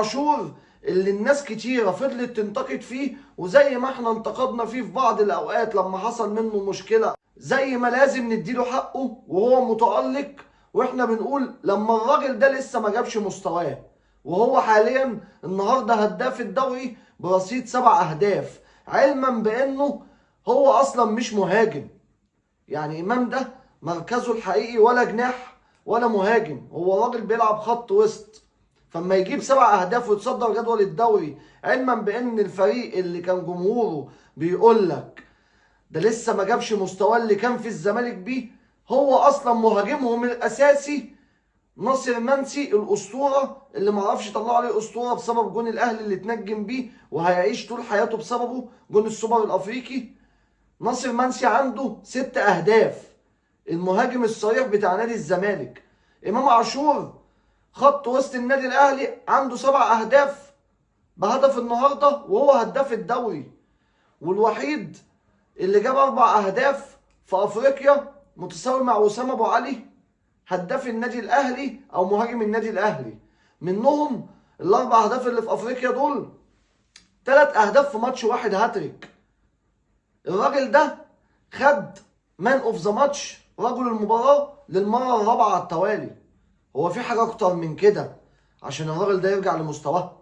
عاشور اللي الناس كتيرة فضلت تنتقد فيه، وزي ما احنا انتقدنا فيه في بعض الاوقات لما حصل منه مشكلة، زي ما لازم نديله حقه وهو متألق، واحنا بنقول لما الراجل ده لسه ما جابش مستواه، وهو حاليا النهارده هداف الدوري برصيد 7 اهداف، علما بانه هو اصلا مش مهاجم. يعني امام ده مركزه الحقيقي ولا جناح ولا مهاجم، هو راجل بيلعب خط وسط. فما يجيب 7 اهداف ويتصدر جدول الدوري، علما بان الفريق اللي كان جمهوره بيقول لك ده لسه ما جابش مستواه اللي كان في الزمالك بيه، هو اصلا مهاجمهم الاساسي ناصر منسي الاسطورة اللي ما عرفش يطلعوا عليه اسطورة بسبب جون الاهلي اللي اتنجم بيه وهيعيش طول حياته بسببه، جون السوبر الافريقي. ناصر منسي عنده 6 اهداف، المهاجم الصريح بتاع نادي الزمالك. امام عاشور خط وسط النادي الاهلي عنده 7 اهداف بهدف النهارده وهو هداف الدوري، والوحيد اللي جاب 4 اهداف في افريقيا، متساوي مع وسام ابو علي هداف النادي الاهلي او مهاجم النادي الاهلي. منهم ال4 اهداف اللي في افريقيا دول 3 اهداف في ماتش واحد، هاتريك. الراجل ده خد man of the match، رجل المباراة، للمرة الرابعة على التوالي. هو في حاجة اكتر من كده عشان الراجل ده يرجع لمستواه؟